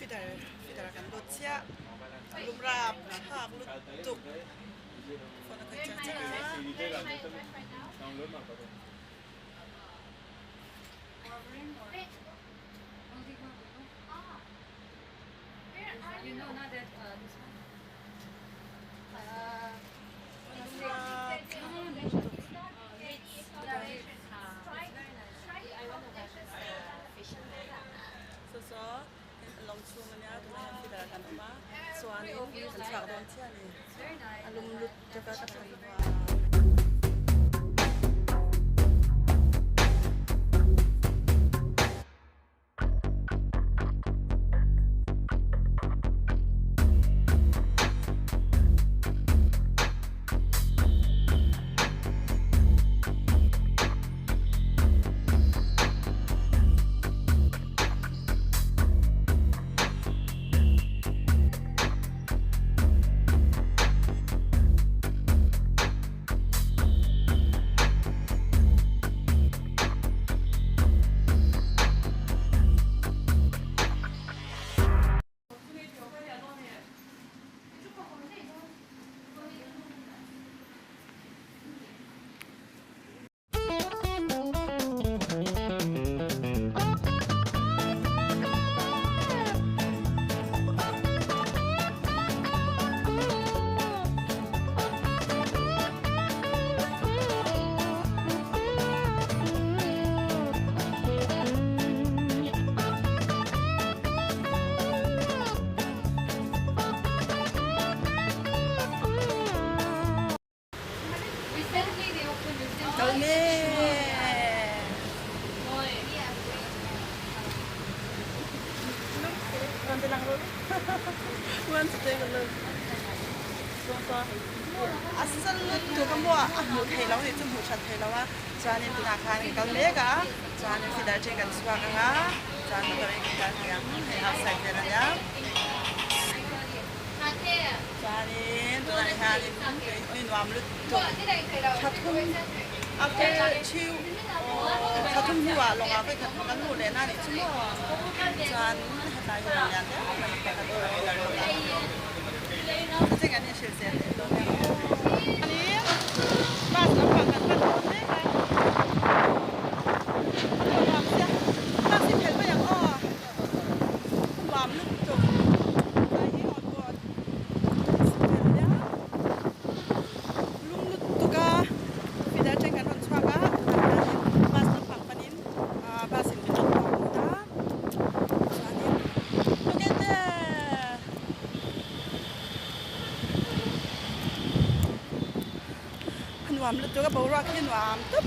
Feeder feeder ah kan lut chiah a lum rap thlak lutuk phone a khawih char char a. Saw lawng chhung ania tunah hian feeder ah kan awm a chuanin kan chhuak dawn chiah a ni a lum lut tawk a ka thlan hnuah. Kal mek. Want to take a look. A sal lutuk a maw a hmuh theih loh nih chu hmuh that theih loh a chuanin tunah khan kan kal mek a chuanin feeder atangin kan chhuak ang a chuan motor in kan kal thei ang hei outside vel a nia. Chuanin tunah hianin tui nuam lutuk tha thum after two thla thum hnuah lawngah vawi khat kan hmuh leh na nih chu maw chuan hetlai hi kan lian deuh mai pakhat a cheng an inhrilh zel leh dawn nia aw. Chuanin bus lampang kan pan dawn mek a a nuam sia bus hi phelh mai ang aw. Nuam lutuk tlai hi on board nia lum lutuk a feeder atang kan rawn chhuak a tunah hianin bus lampang panin ah bus in min rawn nghak dawn a chuanin look at there a nuam lutuk a boruak hi a nuam tawp.